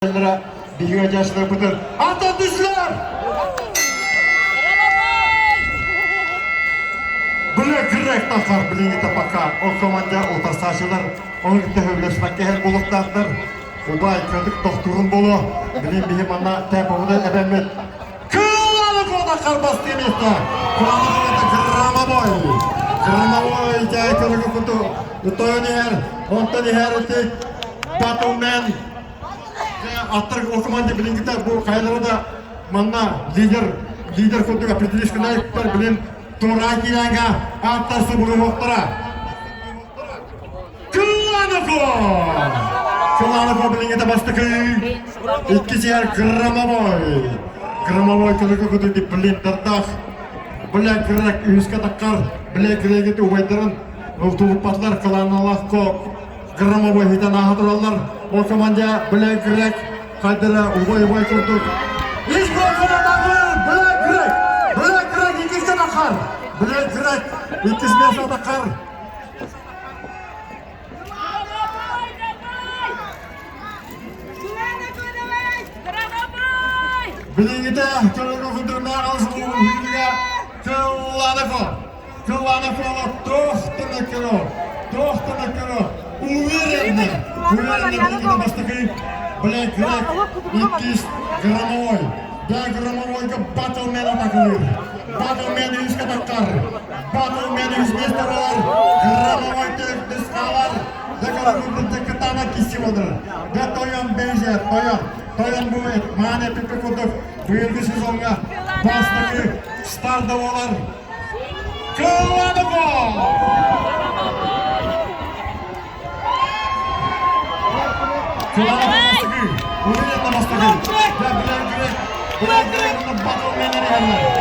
Биһиги адьаачыларбытын антон түстүлэр! Бля Грек тахар билиҥҥитэ пока ол команда утарсааччылар ону кытта сөбүлэспэккэ иһэр буолуохтаахтар. Убай кыратык тохтуурун буолуо. Билин биһи манна темпобутун эбэммит. Кылланы куотаххар бастыы миэстэ. Кылланы куота громовой. Громовой дьай көрүгү куту утойон иһэр. Онтон иһэр ити Батлмен Аттар ол команда билиҥҥитэ бу хайалара да манна лидер лидер курдук определишканайыктар билин туораа киирээҥҥэ ааттар субуруһуохтара. Кыланако! Кыланако билиҥҥитэ бастакы иккисиэр Громовой. Громовой кылыгы куту блиндардаах. Бля Грек үһүскэ таххар. Бля Грегит убайдарын тулуппатлар Кыланалаахко Громовой хитэн ааһа тураллар. Ол команда Black Greg хайдара убай-убай курдук. Ис гол Black Greg! Black Greg иккискэ таххар! Black Greg иккис место таххар! Билиҥҥитэ көрөргө курдук алыс улууһун Кылланако Кылланако туох тынаккыро туох тынаккыро уверенно уверенно билиҥҥитэ бастакы Black Greg иккис Громовой да Громовойга Батлмен атакылыыр Батлмен үскэ таххар Батлмен үс место болар Громовой төрдүс хаалар Кытаана киси болар. Да тойон бейже, тойон. Тойон бу маан эпиппи курдук быйылгы сезоҥҥа бастакы старда болар. Кылладыко! Кылладыко бастакы. Уверенно бастакы. Да, билэр грек. Билэр грек батыл менен иһэллэр.